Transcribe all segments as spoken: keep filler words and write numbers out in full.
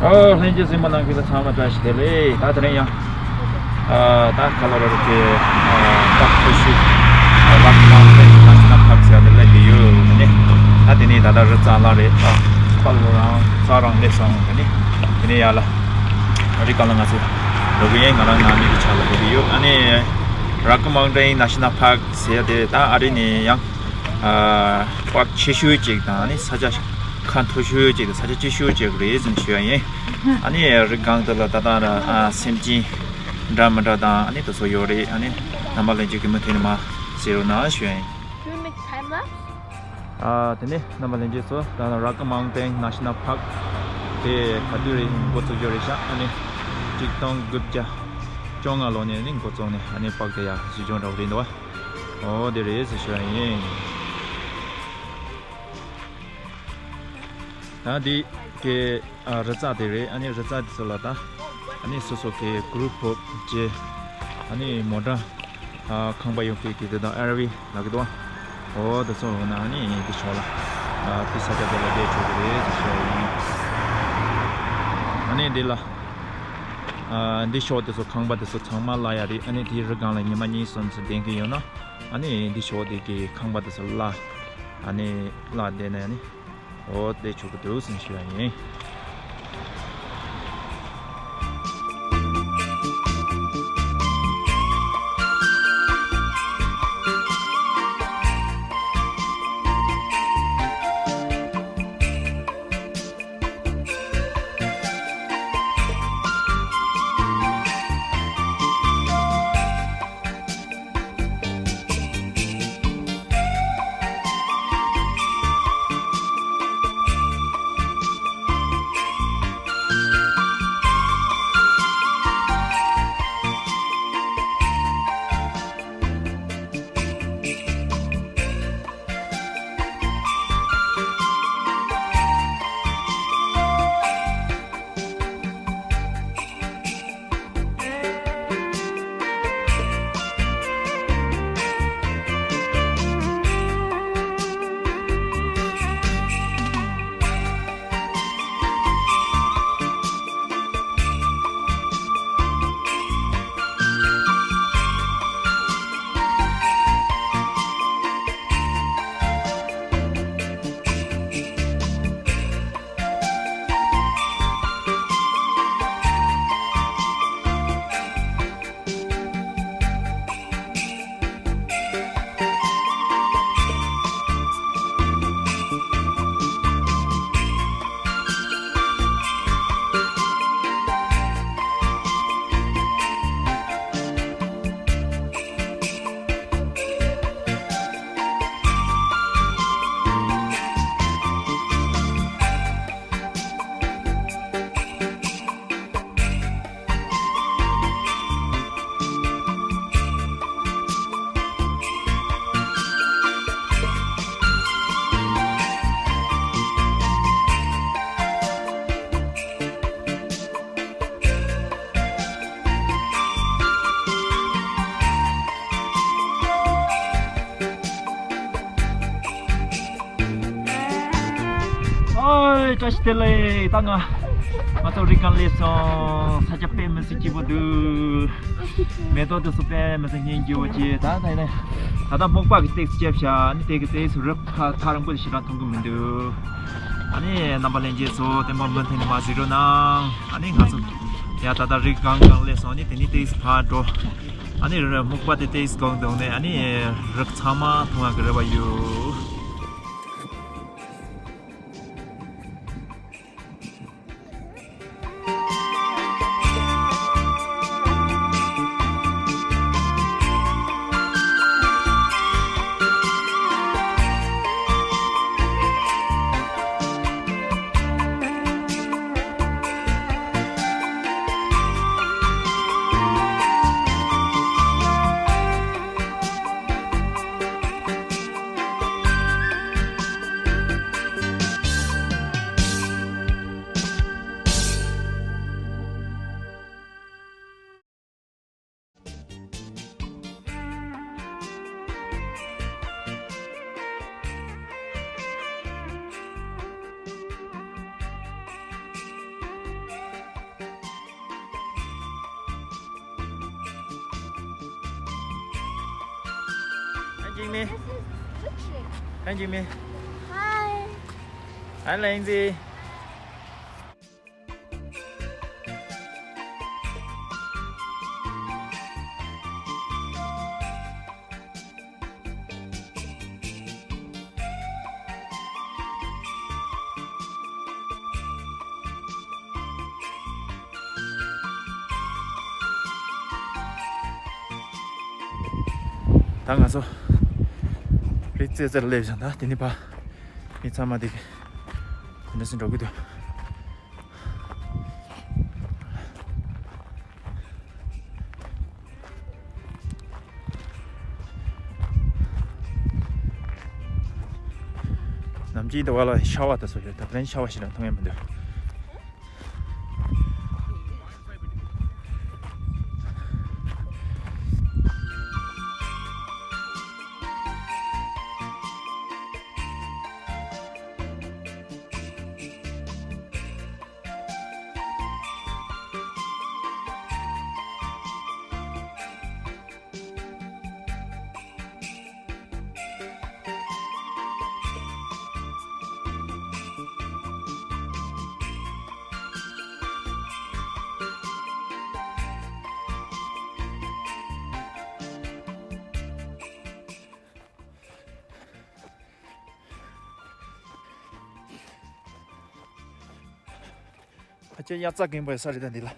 ཨོ། ལྷན་རྒྱས་གཟིགས་མོ་གནང་མཁན་ཚང་མ་བཀྲ་ཤིས་བདེ་ལེགས། ད་དེ་རིང་ཡང་ཨ་ད་ཁ་ལོ་ར་རུ་ཀེ་ཨ་པག་ཁོ་ཤུ་ཨ་ལག་མང་པོ་ནས་ན་ཤི་ན་ཕག་ཟེར་དེ་སླེབས་ཀྱི་ཡོད། དེ་ནས་ད་དེ་ནས་ད་ལྟ་རི་རྩ་ལ་རེད། ཨ་ཁ་ལོ་རང་ས་རང་སླེབས་སོང་། དེ་ནས་དེ་ནས་ཡར་ལ་རི་སྒང་ལ་ང་ཚོ་འགྲོ་གི་ཡིན། ང་རང་ནང་མི་གི་ཆ་ལ་འགྲོ་གི་ཡོད། ཨ་ནི་ར་ཀི་མང་ཊེན་ན་ཤི་ན་ཕག་ཟེར་དེ་ད་ཨ་རི་ནས་ཡང་ཨ་པག་ཆེ་ཤོས་ཅིག་དང་ཨ་ནི་ས་ཆ་ཁ་མཐོ་ཤོས་ཅིག་དང་ས་ཆ་སྐྱིད་ཤོས་ཅིག་རེད་ཟེར་ནས་ཞུ་ཡ་ཡིན། ཨ་ནི་རི་སྒང་དེ་ལ་ད་ལྟ་ཨ་སེམས་ཅན་འདྲ་མི་འདྲ་དང་ཨ་ནི་དེ་ཚོ་ཡོད་རེད། ཨ་ནི་རྣམ་པ་ལྷན་རྒྱས་ཀྱིས་མུ་མཐུད་ནས་མར་གཟིགས་རོགས་གནང་ཞུ་ཡ་ཡིན། Do you make time lapse? ཨ་དེ་ནས་རྣམ་པ་ལྷན་རྒྱས་ཚོ་ད་ལྟ་ར་ཀི་མང་ཊེན་ན་ཤི་ན་ཕག་དེ་ག་དུས་རེད་འགོ་བཙུགས་ཡོད་རེད་ཤག་ཨ་ནི་ཆིག་སྟོང་དགུ་བརྒྱ་བཅོ་ལྔ་ལོ་ནས་ནི་འགོ་བཙུགས་ནས་ཨ་ནི་པག་དེ་ཡར་གཞི་སྐྱོང་འདྲ་བོ་རེད་འདུག་བ། ཨོ་དེ་རེད་ཟེར་ཞུ་ཡ་ཡིན། ད་འདི་གི་ཨ་རི་རྩ་དེ་རེད། ཨ་ནི་རི་རྩ་དེ་ཚོ་ལ་ད་ཨ་ནི་སོ་སོ་གི་གུ་རུབ་ཕོབ་ཅེ་ཨ་ནི་མོ་ཊ་ཨ་ཁང་པ་ཡོད་མཁན་གི་དེ་དང་ཨར་ཝི་ལབ་ཀྱི་འདུག་བ། ཨོ་དེ་ཚོ་ཡོང་ན་ཨ་ནི་འདི་ཕྱོགས་ལ་ཨ་དེ་ས་ཆ་དེ་ལ་བསྡད་ཆོག་གི་རེད་ཟེར་ཞུ་ཡ་ཡིན། ཨ་ནི་འདི་ལ་ཨ་འདི་ཕྱོགས་དེ་ཚོ་ཁང་པ་དེ་ཚོ་ཚང་མ་གླ་ཡ་རེད། ཨ་ནི་དེའི་རི་སྒང་ལ་ཉི་མ་གཉིས་གསུམ་ཙམ་བསྡད་མཁན་ཡོད་ན་ཨ་ནི་འདི་ཕྱོགས་དེ་གི་ཁང་པ་དེ་ཚོ་གླ་ཨ་ནི་གླ་བསྡད་ན་ཨ་ནི་ཨོ་དེ་ཆོག་གི་འདུག་ཟེར་ཞུ་ཡ་ཡིན། ཨོའི། བཀྲ་ཤིས་བདེ་ལེགས། ད་ང་ང་ཚོ་རི་སྒང་སླེབས་སོང་། ས་ཆ་དཔེ་མི་སྲིད་སྐྱིད་པོ་འདུག་མེ་ཏོག་དེ་ཚོ་དཔེ་མི་སྲིད་སྙིང་རྗེ་བོ་སྐྱེས། ད་ད་ཡིན་ན་ད་ལྟ་སྨུག་པ་གི་ཏོག་ཙམ་བརྒྱབ་ཤག་ཨ་ནི་དེ་གི་ཏོག་ཙམ་རི་ཁ་ཐག་རིང་པོ་དེ་ཞེ་དྲག་མཐོང་གི་མི་འདུག་ཨ་ནི་རྣམ་པ་ལྷན་རྒྱས་ཚོ་བརྟན་པོ་མུ་མཐུད་ནས་མར་གཟིགས་རོགས་གནང་། ཨ་ནི་ང་ཚོ་ཡ་ད་ལྟ་རི་སྒང་སྒང་སླེབས་སོང་། ཨ་ནི་དེ་ནས་ཏོག་ཙམ་ཕར་འགྲོ། ཨ་ནི་རི་སྨུག་པ་དེ་ཏོག་ཙམ་གང་དུ་ནས་ཨ་ནི་རི་ཚང་མ་མཐོང་ཡག་གི་རེ་བ་ཡོད། Jimmy. This is Richard. Hi, Jimmy. Hi. Hi, Lindsay. ད་ང་ཚོ་རི་རྩེ་རྩེར་སླེབས་བྱུང་། ད་དེ་ནས་ཕར་མི་ཚང་མ་དེ་ག་དེ་འདྲ་སེ་འགྲོ་གི་འདུག། ནམ་རྒྱུན་དེ་བ་ལ་ཤ་བ་དེ་ཚོ་ཡོད། ད་དེ་རིང་ཤ་བ་ཞིག་ལ་མཐོང་ཡ་མི་འདུག། ཕལ་ཆེར་དབྱར་རྩྭ་དགུན་འབུ་ཡོད་ས་རེད་ད་འདི་ལ།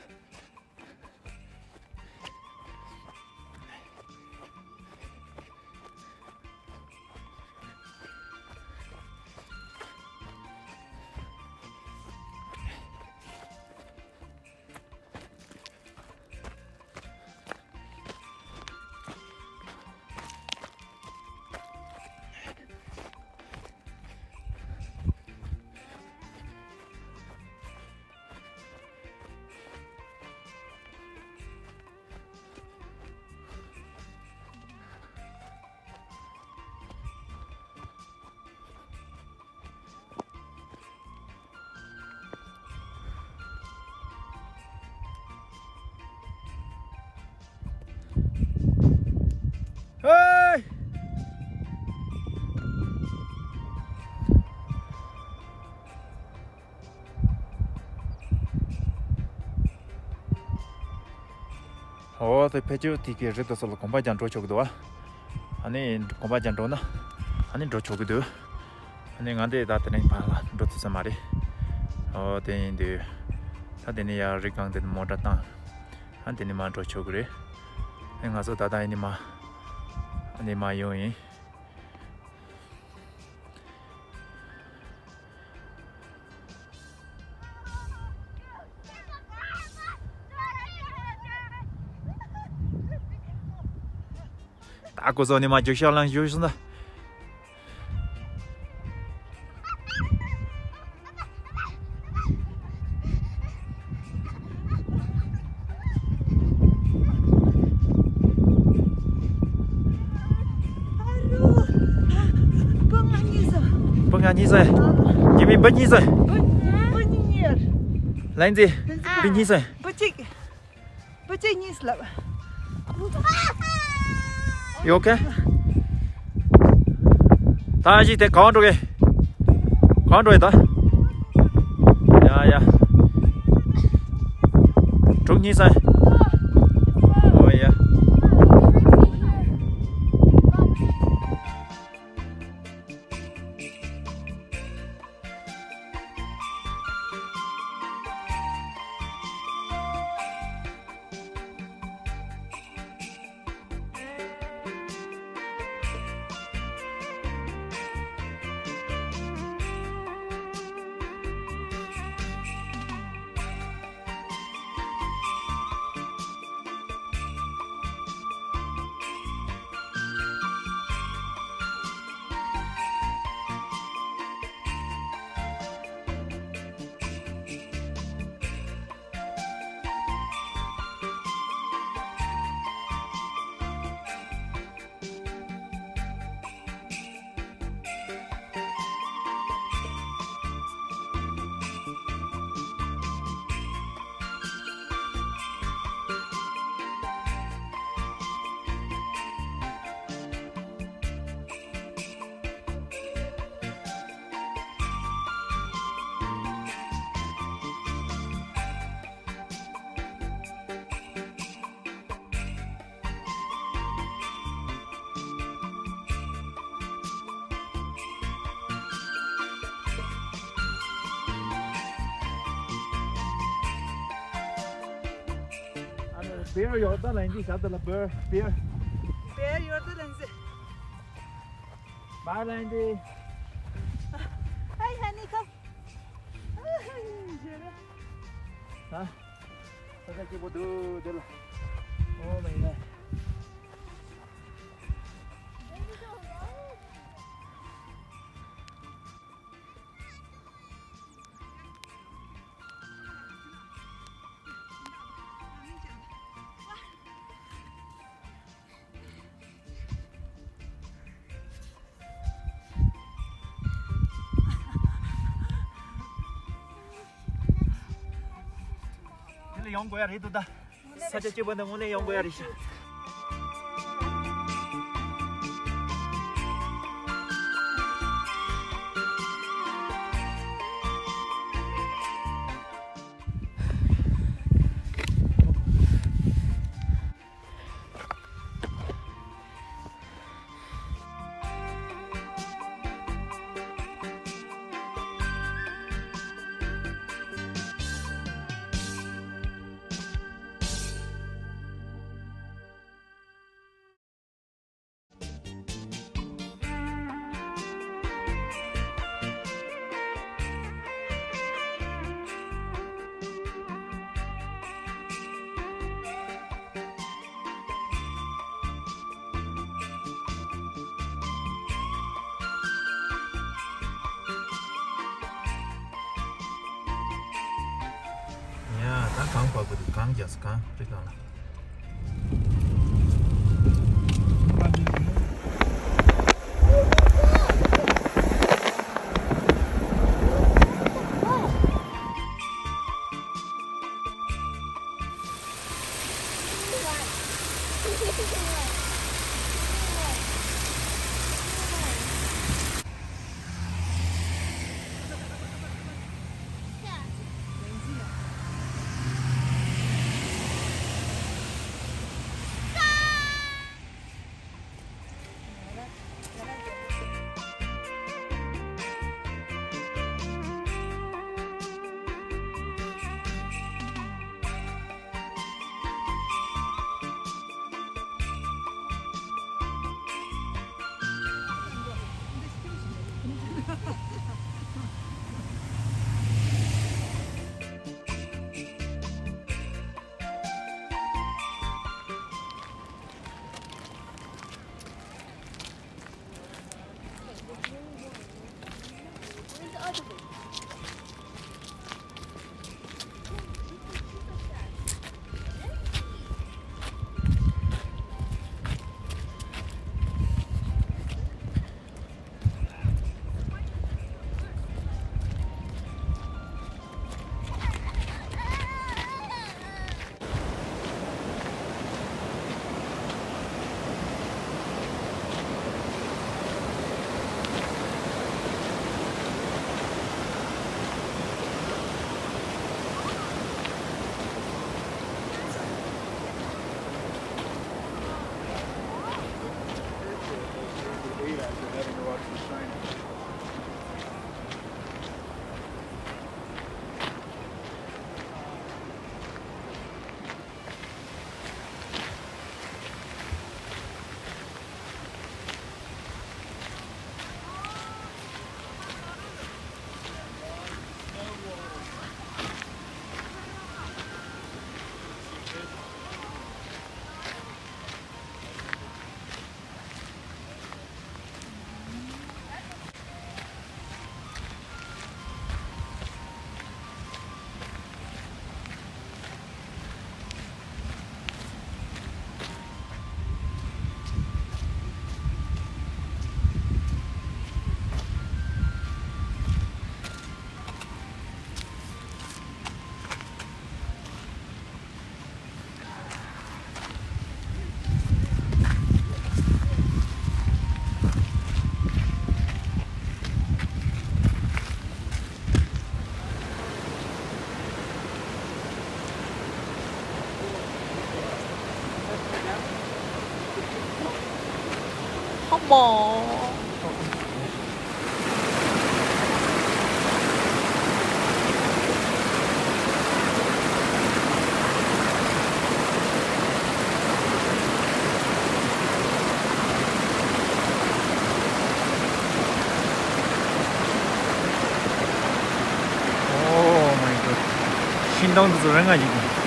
ཧེ། ཨོ་དེ་ཕལ་ཆེར་དེ་གའི་རི་དེ་ཚོ་ལ་གོམ་པ་རྒྱག་འགྲོ་ཆོག་གི་འདུག་བ། ཨ་ནི་གོམ་པ་རྒྱག་འགྲོ་ན་ཨ་ནི་འགྲོ་ཆོག་གི་འདུག། ཨ་ནི་ང་འདི་ད་དེ་རིང་ཕར་ལ་འགྲོ་ཐུབ་ས་མ་རེད། ཨོ་དེ་ཡིན་དུས་ད་དེ་ནས་ཡར་རི་སྒང་དེ་ནས་མོ་ཊ་བཏང་། ཨ་དེ་ནས་མར་འགྲོ་ཆོག་གི་རེད། ཨ་ང་ཚོ་ད་ལྟ་ཡིན་ནི་མ་ཨ་ནི་མ་ཡོང་ཡིན། ད་ཁོ་ཚོ་ནི་མ་རྒྱུག་ཤར་ལངས་བཞུགས་སོང་ད། སྤུ་ལྔ་གཉིས་སོ། སྤུ་ལྔ་གཉིས་སོ། ཉི་མའི་འབུ་གཉིས་སོ། སྤུ་སྤུ་གཉིས་གཉིས། ལན་ཙི། སྤུ་གཉིས་སོ། སྤུ་གཅིག་སྤུ་གཅིག་གཉིས་ལབ། You okay? ད་གཞི་དེ་གང་འགྲོ་གི། གང་འགྲོ་ཡི་ད། ཡ་ཡ། དྲུག་གཉིས་སོ། ཨོ་ཡ། Beer, Jordan, Lindsay, sag det, Beer, Beer. Beer, Jordan, Lindsay. Bye, Lindsay. Hey, honey, come. Huh? What's that people do? They're like, oh my God. དེ་ལ་ཡོང་དགོས་ཡ་རེད་འདུག་ད། ས་ཆ་སྐྱིད་པོ་འདི་དངོས་གནས་ཡོང་དགོས་ཡ་རེད་ཤག་ཡ། ད་གངས་བབས་ཀྱི་འདུག་གངས་རྒྱག་ས། གངས་རི་སྒང་ལ། དང་དུ་ཚོ་རེ་ང་ཡིན།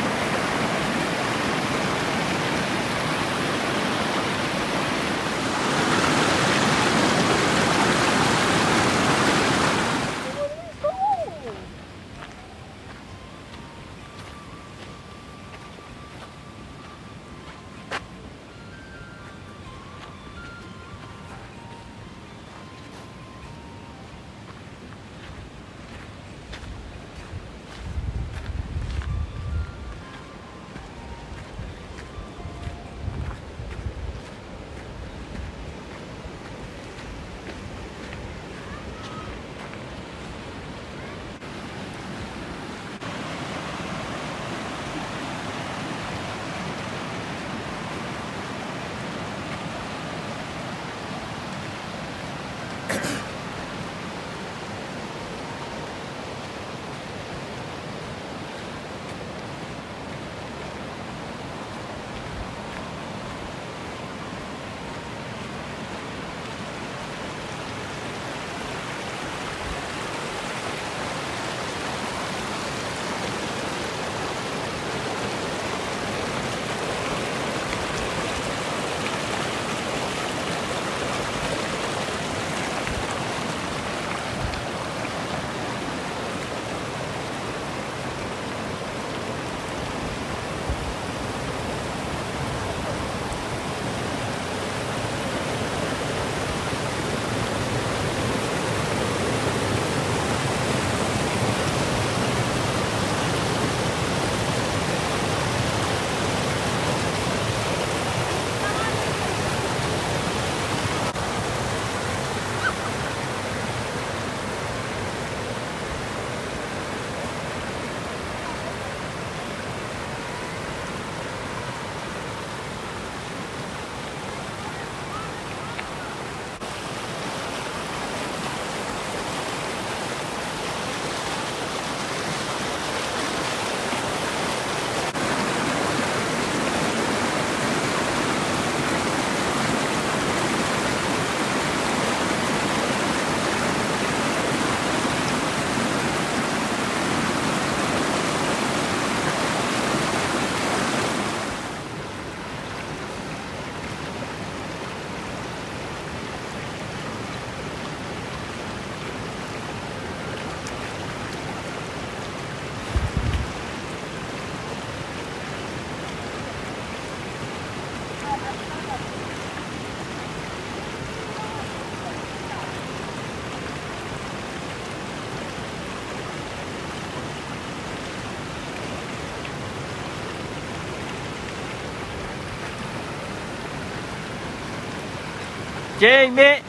ཅེས་མེད།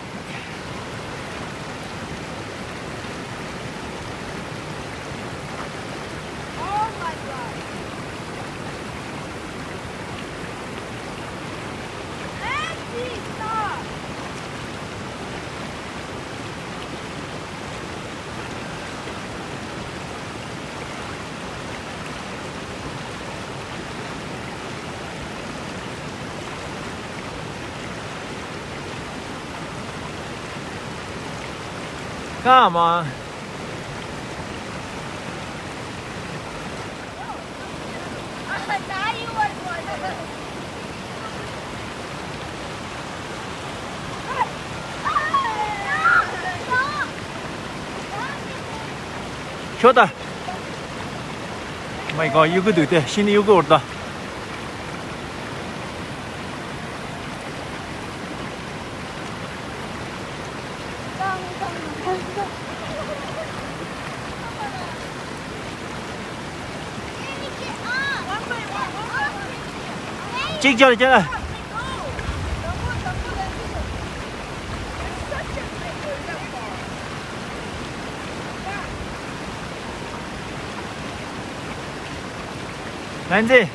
ཀ་མ། ཤོག་ད། མའི་གོ་གཡུག་གི་འདུག་སྟེ་ཤིན་ཏུ་གཡུག་གི་འོར་ད། གཅིག་ཅར་ཅར། ལན་ཙེ།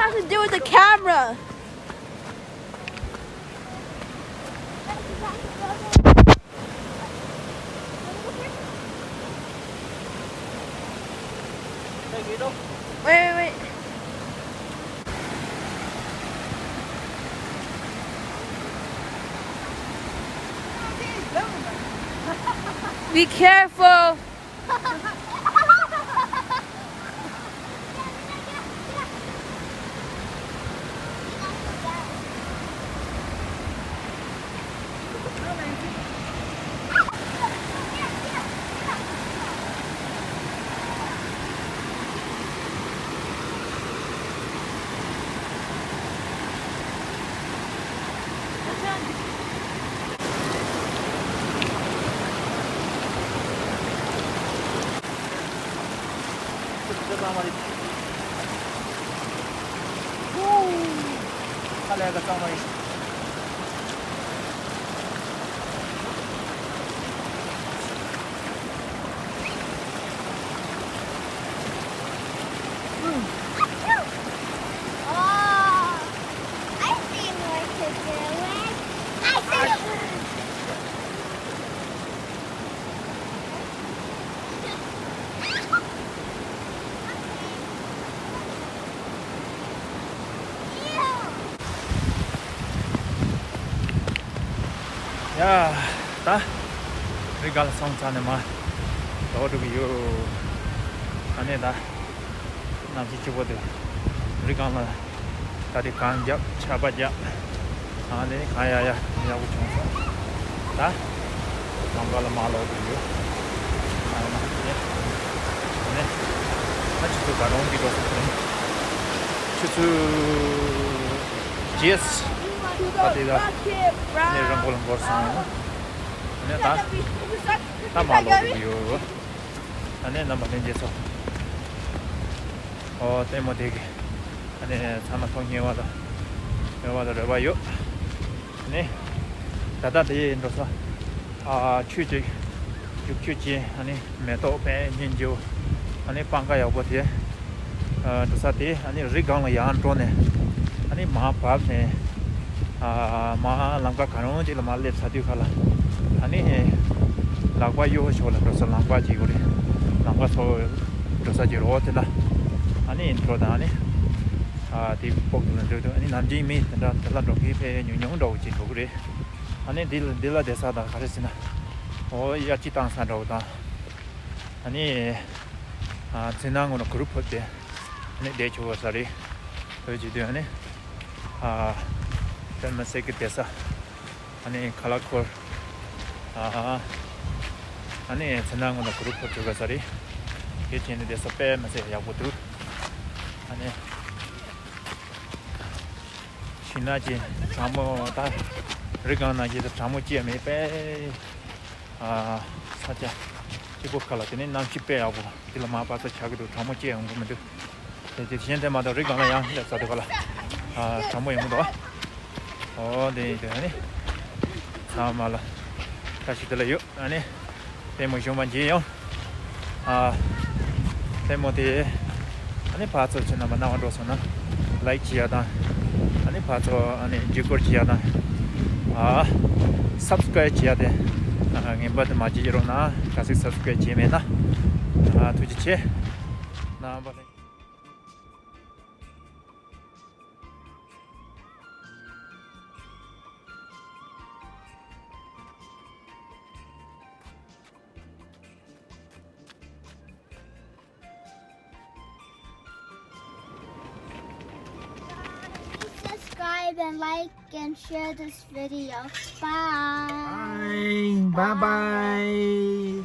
To do with the camera. Wait, wait, wait. Be careful. Oh, I see more to do it. I see. ཡ། ད་རི་སྒང་ལ་སོང་ཚར་ནས་མར་ལོག་འགྲོ་གི་ཡོད། ཨ་ནི་ད་གནམ་གཤིས་སྐྱིད་པོ་འདུག་རི་སྒང་ལ་ད་དེ་གངས་རྒྱབ་ཆར་པ་རྒྱབ། ཨ་ནི་གངས་ཡག་ཡག་ཡག་པོ་བྱུང་སོང་། ད་ལམ་ཁ་ལ་མར་ལོག་འགྲོ་གི་ཡོད། ཨ་ནི་ཨ་ནི་ད་ཆུ་ཚོད་ག་རོང་གི་འགྲོ་སོང་རེད། ཆུ་ཚོད་རྗེས་ད་དེ་ད་ནས་རང་མགོ་ལ་འགོར་སོང་། ནས་ད་ད་མར་ལོག་གི་ཡོད། ད་ནས་རྣམ་པ་ལྷན་རྒྱས་ཚོ། ཨོ་ལྟད་མོ་དེ་གི་ད་ནས་ཚང་མ་མཐོང་སྙིང་བ་དང་ཡོང་བ་དང་རེ་བ་ཡོད། ནས་ད་ལྟ་དེ་འགྲོ་ས་ཨ་ཆུ་ཅིག་རྒྱུག་ཆུ་ཅིག་ཨ་ནི་མེ་ཏོག་དཔེ་སྙིང་རྗེ་བོ། ཨ་ནི་སྤང་ཁ་ཡག་པོ་དེ། ཨ་འགྲོ་ས་དེ་ཨ་ནི་རི་སྒང་ལ་ཡར་འགྲོ་ནས་ཨ་ནི་མར་བབས་ནས་ཨ་མར་ལམ་ཁ་ག་རང་ཅིག་ལ་མར་སླེབས་ཚར་དུས་ཁ་ལ་ཨ་ནི་ལག་པ་གཡོ་ཤོག་ལ་འགྲོ་ས་ལམ་ཁ་ཅིག་ཡོད་རེད། ལམ་ཁ་སོགས་འགྲོ་ས་ཅིག་རོགས་དེ་ལ་ཨ་ནི་འགྲོ་དང་ཨ་ནི་ཨ་དེ་ཕོག་ཏུ་ལ་འགྲོ་དུས་ཨ་ནི་ནམ་རྒྱུན་མི་དེ་འདྲ་དེ་ལ་འགྲོ་མཁན་ཕལ་ཉུང་ཉུང་འདྲ་བོ་ཅིག་འགྲོ་གི་རེད། ཨ་ནི་འདི་ལ་འདི་ལ་བསྡད་ས་དང་ག་རེ་ཟེར་ན་ཨོ་དབྱར་སྐྱིད་བཏང་ས་འདྲ་བོ་དང་། ཨ་ནི་ཨ་མཚན་ནང་ངོ་ན་གུ་རུ་ཕུབ་སྟེ་ཨ་ནི་བསྡད་ཆོག་པ་ས་རེད། བོད་ཀྱི་དུས་ཨ་ནི་ཨ་དཔེ་མི་སྲིད་ཀྱི་བསྡད་ས་ཨ་ནི་ཁ་ལག་འཁོར་ཨ་ཨ་ནི་མཚན་ནང་ངོ་ན་གུ་རུ་ཕུབ་ཆོག་པ་ས་རེད། དེ་བྱས་ནས་བསྡད་ས་དཔེ་མི་སྲིད་ཡག་པོ་འདུག་ཨ་ནི་ཤིང་ནགས་ཀྱི་གྲང་མོ་ད་རི་སྒང་ནང་གི་གྲང་མོ་སྐྱེ་མེད་པས། ཨ་ས་ཆ་སྐྱིད་པོ་ཁ་ལ་དེ་ནས་གནམ་གཤིས་དཔེ་ཡག་པོ་དེ་ལ་མར་བབས་ས་ཆགས་ཀྱི་འདུག་གྲང་མོ་སྐྱེ་ཡོང་གི་མི་འདུག་དེ་དེ་གཞན་དེ་མ་གཏོགས་རི་སྒང་ལ་ཡང་སླེབས་ས་དེ་ག་ལ་ཨ་གྲང་མོ་ཡོང་གི་འདུག་ཨོ་དེ་ཡིན་དུས་ཨ་ནི་ཚང་མ་ལ་བཀྲ་ཤིས་བདེ་ལེགས་ཡོད། ཨ་ནི་ལྟད་མོ་གཞན་པ་མཇལ་ཡོང་། ཨ་ལྟད་མོ་དེ་ཨ་ནི་ཕར་ཚུར་ཁྱེད་རྣམ་པ་སྣང་བ་འགྲོ་སོང་ན་ལའིག་བྱེད་ཡ་དང་ཨ་ནི་ཕར་ཚུར་ཨ་ནི་བརྒྱུད་སྐུར་བྱེད་ཡ་དང་ཨ་སབ་སི་ཀ་རེབ་བྱེད་ཡ་དེ་ཨ་ངན་པ་དེ་མ་བྱེད་ཀྱི་རོགས་གནང་། གལ་སྲིད་སབ་སི་ཀ་རེབ་བྱས་མེད་ན་ཨ་ཐུགས་རྗེ་ཆེ། རྣམ་པ་ལྷན། Please subscribe and like and share this video. Bye. Bye. Bye bye.